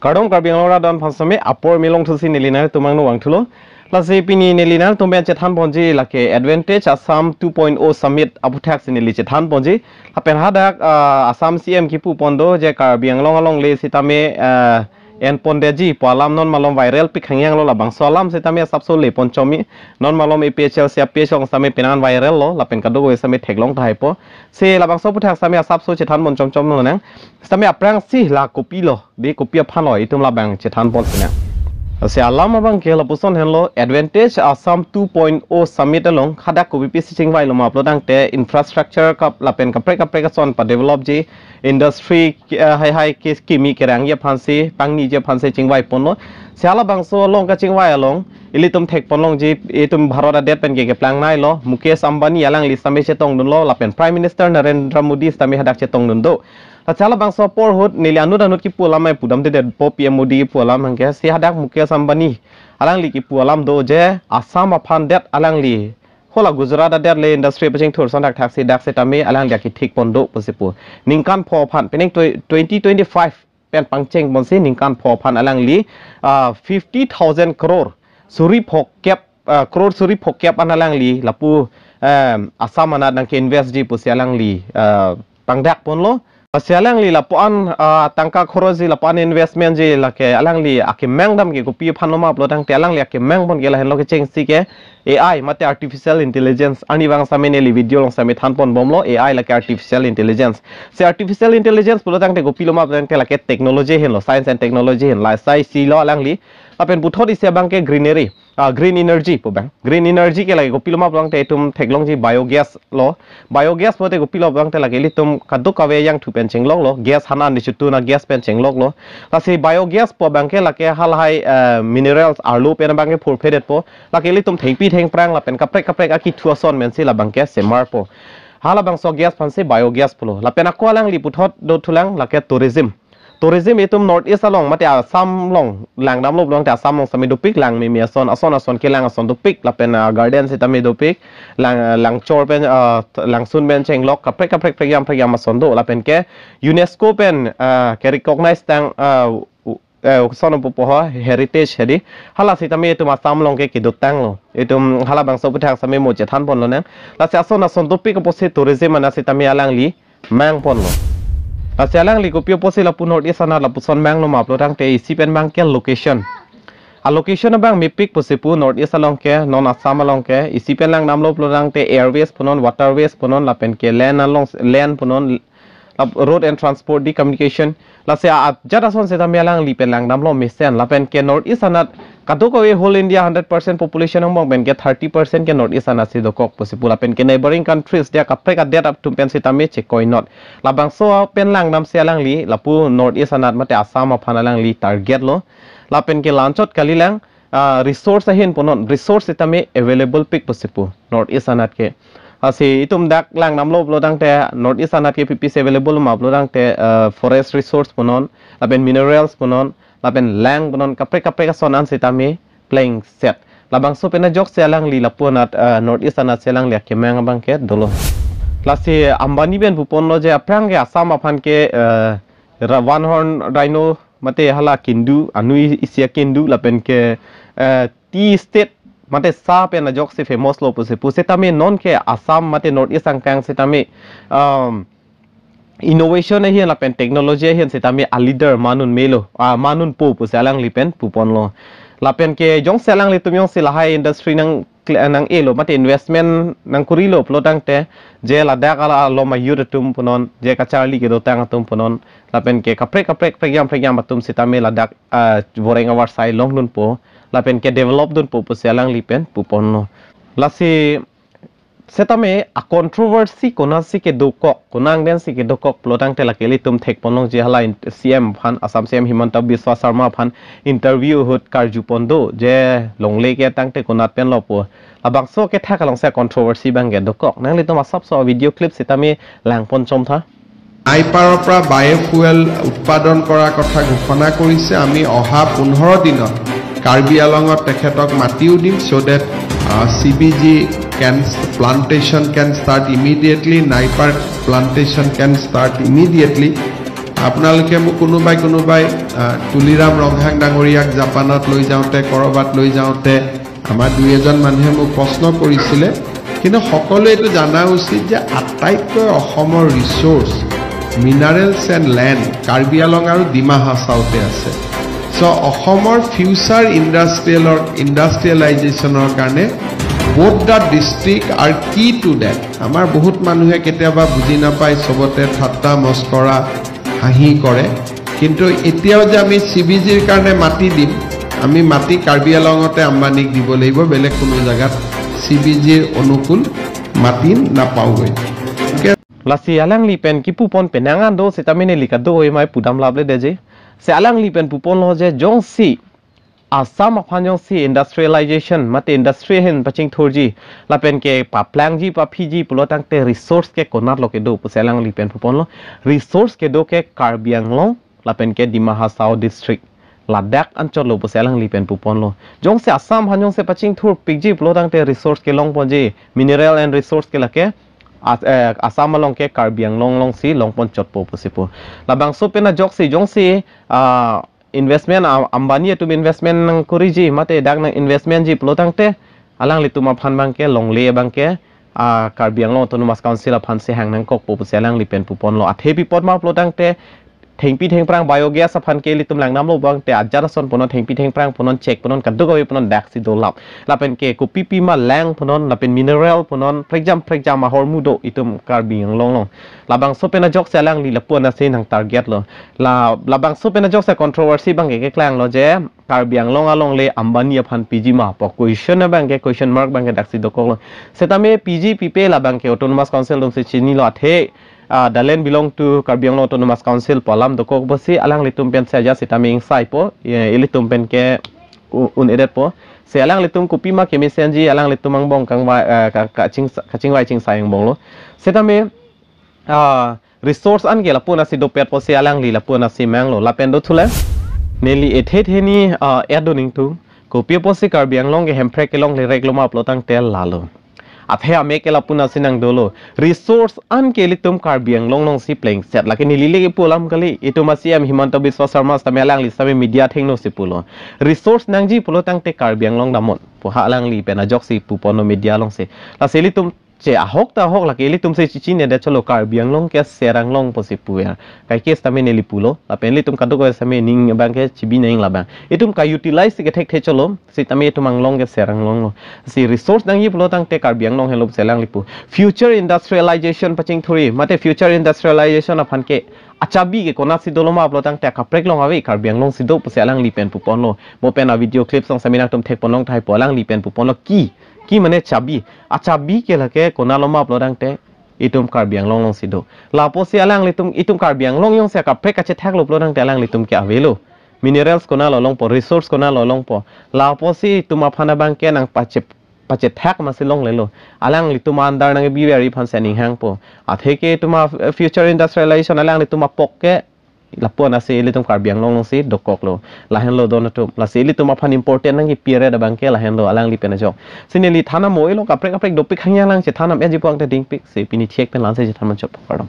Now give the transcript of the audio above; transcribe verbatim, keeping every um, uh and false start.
Kardom Karbi Anglong Rat Adon aphan sitame apor milong thusi neli nangtum angno vangthulo. Lasi pini neli nangtum pen chethan ponji lake Advantage Assam two point oh Summit aphuthak si neli chethan ponji. Lapen hadak, ah, Assam C M kipu pon do je Karbi Anglong alongle sitame, ah, en pon detji pu alam non malom viral pik hangyang lo, labangso alam sitame asapso le pon chomi, non malom A P H L C A P H along sitame penang viral lo, lapen kadokave sitame theklong tahai po. Si labangso aphuthak sitame asapso chethan pon chomchom lonang. Sitame aphrangsi la kopilo, de kopi aphan lo, itum labang chethan pon sinang. Si alam abang ke lapuson henlo, Advantage Assam two point oh Summit along hadak kopi pisi chingvai lo ma pulo tangte infrastructure kap lapen kaprek kaprek ason pa develop ji, industry, eh, hai hai ke kimi kerangji aphansi, pangniji aphansi chingvai ponlo. Si halabangso along kachingvai along ilitum thek pon longji, itum Bharat adet pen ke keplang nai lo, Mukesh Ambani alangli sitame chetongdun lo, lapen Prime Minister Narendra Modi sitame hadak chetongdun do. Lasi halabangso apor ahut neli anut anut kipu alam mai pudam dedet po P M Modi kipu alam abang ke, si hadak Mukesh Ambani alangli kipu alam do je Assam aphan det alangli, hala Gujarat adet le industry pachingthur ason thakthak si dak sitame alangli akethik pon do pusi pu. Ningkan pho aphan, penang twe-, twenty twenty-five pen pangcheng ponsi ningkan pho aphan alangli, ah, fifty thousand crore, suri phokep, ah, crore suri phokep an alangli lapu, em, Assam anat nangke-invest ji pusi alangli, ah, pangdak ponlo. Si alangli lapu-an, ah, tangka khoroch ji, lapu-an investment ji lake alangli akemang dam ke kopi aphan lo ma pulo tangte alangli akemang pon ke lahenlo, kechengsi ke A I mate artificial intelligence, arnivang sitame neli video along sitame than pon bomlo, A I lake artificial intelligence. Si artificial intelligence pulo tangte kopilo ma pulo tangte lake technology henlo, science and technology hen, la sai si lo alangli. Lapen puthot isi abang ke greenery, ah, green energy pu abang. Green energy ke lake kopilo ma pulo tangte itum theklongji biogas lo. Biogas pulote kopilo pulo tangte lake ilitum kadokave yangthu pen chenglok lo, gas hanan di chutu na gas pen chenglok lo. Lasi biogas pu abang ke lake halahai, eh, minerals arlo pen abang ke phurphe det po. Lake ilitum thengpi thengphrang lapen kaprek kaprek akithu ason pensi labang ke semar po. Halabangso gas aphansi biogas pulo. Lapen ako alangli puthot dothulang lake tourism. Tourism itum North East along mate Assam along langdamlo pulo tangte Assam along sitame dopik lang meme ason, ason ason kelang ason dopik, lapen, ah, garden sitame dopik, lang, langchor pen, ah, langsun pen chenglok, kaprek kaprek prekjam prekjam ason do, lapen ke UNESCO pen, ah, ke-recognize tang, ah, u-, eh, uson pupo ho heritage hedi. Hala sitame itum Assam along ke kedotanglo. Itum halabangso aphuthak sitame mo chethan pon lonang. Lasi ason ason dopik apotsi tourism anat sitame alangli mang ponlo. Lasi alangli kopi apotsi lapu North East anat lapuson manglo ma pulo tangte isi pen abang ke location. A location abang mepik pusi pu North East along ke, non Assam along ke, isi pen langdamlo pulo tangte airways punon, waterways punon, lapen ke land along, land punon, lap-, road and transport, di communication. Lasi a, ajat ason sitame alangli pen langdamlo mesen, lapen ke North East anat kadokave whole India hundred percent population angbong pen ke thirty percent ke North East anat si dokok pusi pu, lapen ke neighboring countries dia kaprek adet atum pen sitame chekoinot. Labangso pen langdamsi alangli lapu North East anat mate Assam aphan alangli target lo. Lapen ke la-anchot kalilang, ah, resource ahin punon, resource sitame available pik pusi pu North East anat ke. Lasi itum dak langdamlo pulo tangte North East anat ke pipisi available ma pulo tangte, ah, forest resource punon, lapen minerals punon, lapen lang punon, kaprek kaprek ason an sitame plengset. Labangso pen ajoksi alangli lapu anat, ah, North East anat si alangli akemang abang ke dolo. Lasi Ambani pen puponlo je aphrang ke Assam aphan ke, ah, ra-, one horn rhino mate hala kendu, anui isi akendu lapen ke, eh, tea estate mate sa pen ajoksi famous lo pusi pu, setame non ke Assam mate North East angkang setame, um, innovation ahin lapen technology ahin setame a leader manun melo, ah, manun po pusi alangli pen puponlo. Lapen ke jongsi alanglitum jongsi lahai industry nang kle-, nang-elo mate investment nangkorilo pulo tangte, je ladak ala alom a-youth atum punon, je kacharli kedotang atum punon, lapen ke kaprek kaprek prekjam prekjam atum sitame ladak, ah, voreng avarsai longdunpo, lapen ke develop dunpo pusi alangli pen puponlo. Lasi setame a controversy konatsi kedokok, konat angdeng si kedokok pulo tangte lake ilitum thek pon longji hala in-, C M aphan, Assam C M Himanta Biswa Sarma aphan interview ahut karju pon do je longle ke tangte konat pen lo pu. Labangso kethak alongsi a controversy abang ke dokok. Nanglitum asapso video clip sitame lang pon chom tha. নাইপাৰৰ পৰা বায়'ফুৱেল উৎপাদন কৰাৰ কথা ঘোষণা কৰিছে। আমি অহা পোন্ধৰ দিনত কাৰ্বি আংলঙত তেখেতক মাতিও দিম, so that C B G can, plantation can start immediately, নাইপাৰ plantation can start immediately. আপোনালোকে মোক কোনোবাই কোনোবাই আহ, তুলিৰাম ৰংহাং ডাঙৰীয়াক জাপানত লৈ যাওঁতে, ক'ৰবাত লৈ যাওঁতে আমাৰ দুই এজন মানুহে মোক প্ৰশ্ন কৰিছিলে। কিন্তু সকলোৱে এইটো জনা উচিত যে আটাইতকৈ অসমৰ resource, minerals and land, Karbi আলং আৰু ডিমা হাছাওতে আছে। চ' অসমৰ ফিউচাৰ ইণ্ডাষ্ট্ৰিয়েলৰ ইণ্ডাষ্ট্ৰিয়েলাইজেশ্যনৰ কাৰণে both the district are key to that। আমাৰ বহুত মানুহে কেতিয়াবা বুজি নাপায়, চবতে ঠাট্টা মস্কৰা হাঁহি কৰে। কিন্তু এতিয়াও যে আমি চি বি জিৰ কাৰণে মাটি দিম, আমি মাটি কাৰ্বি আলঙতে আম্বানীক দিব লাগিব, বেলেগ কোনো জেগাত চি বি জিৰ অনুকূল মাটি নাপাওঁগৈ। গতিকে Lasi alangli pen kipupon penang an do sitame neli kadokave mai pudam lapledetji. Si alangli pen puponlo je jongsi Assam aphan jongsi industrialization mate industry ahin pachingthurji, lapen ke paplangji, paphiji pulo tangte resource ke konatlo kedo pusi alangli pen puponlo. Resource kedo ke Karbi Anglong lapen ke Dima Hasao district, ladak anchotlo pusi alangli pen puponlo. Jongsi Assam aphan jongsi pachingthurpikji pulo tangte resource ke longponji, mineral and resource ke lake As-, eh, Assam along ke Karbi Anglong alongsi longponchotpo pusi pu. Labangso pen ajoksi jongsi ah, investment, ah, Ambani atum investment nangkoriji mate dak nang investmentji pulo tangte alanglitum aphan abangke longle abangke ah, Karbi Anglong Autonomous Council aphansi hang nangkokpo pusi alangli pen puponlo. Athe pi apot ma pulo tangte thengpi thengphrang biogas aphan ke ilitum langdamlo abangte ajat ason punon, thengpi thengphrang punon, chek punon, kadokave punon, daksi dolap. Lapen ke kopi pima lang punon, lapen mineral punon, prekjam prekjam ahormu do itum Karbi Anglong along. Labangso pen ajoksi alangli lapu-an asi nang target lo. La, labangso pen ajoksi controversy abangke keklanglo je Karbi Anglong alongle Ambani aphan piji ma pu question abangke, question mark abangke daksi dokoklo. Sitame piji pipe labangke Autonomous Council atumsi chinilo, athe ah, the land belong to Karbi Anglong Autonomous Council pu alam dokok pusi alanglitum pensi ajat sitame ingsaipo, ye, ilitum pen ke u-, un-edetpo. Si alanglitum kopima kemesenji alanglitum angbong kangvai, eh, ka-, kaching-, kachingvai chingsai angbonglo. Sitame ah, resource an ke lapu-an asi dopetpo si alangli lapu-an asi manglo. Lapen do thule, neli ethe theni ah, edo ningtu, kopi apotsi Karbi Anglong ke Hemprek kelongle reklo ma pulo tangte lalo. Athe amek ke lapu-an asi nangdolo. Resource an ke ilitum Karbi Anglong alongsi plengset. Lake neli le kepu alam kali. Itum a-C M Himanta Biswa Sarma sitame alangli sitame media athengno si pulo. Resource nangji pulo tangte Karbi Anglong damnon pu ha alangli pen ajoksi puponlo media alongsi. Lasi ilitum che ahok ta ahok lake ilitumsi chichinine det cholo Karbi Anglong ke Ser Anglong pusi pu ya. Kaike sitame neli pulo. Lapen ilitum kadokave sitame ning abangke chibi nang labang. Itum ka-utilize kethekthe cholo. Sitame itum Anglong ke Ser Anglong lo. Si resource nangji pulo tangte Karbi Anglong henlo pusi alangli pu. Future industrialization pachingthurji mate future industrialization aphan ke achabi ke konatsi dolo ma pulo tangte akaprek along ave, Karbi Anglongsi do pusi alangli pen puponlo. Mo pen a-video clips along sitame nangtum thekpon longthai pu alangli pen puponlo ki, ki mane chabi. Achabi ke lake konatlo ma pulo tangte itum Karbi Anglong alongsi do. Lapusi alanglitum itum Karbi Anglong jongsi akaprek kachethaklo pulo tangte alanglitum ke avelo. Minerals konatlo longpo, resource konatlo longpo. Lapusi itum aphan abangke nang pache-, pachethak masi longlelo. Alanglitum a-under nangkebi ri aphansi aning hangpo. Atheke itum a-future industrialization alanglitum apok ke lapu-an asi ilitum Karbi Anglong alongsi dokoklo. Lahenlo don atum. Lasi ilitum aphan important nangkepi aret abangke lahenlo alangli pen ajok. Si neli than amo elo kaprek kaprek dopik hangya lang chethan am eji puangte dingpik. Si pini thek pen la-ansi chethan manchotpo, kardom.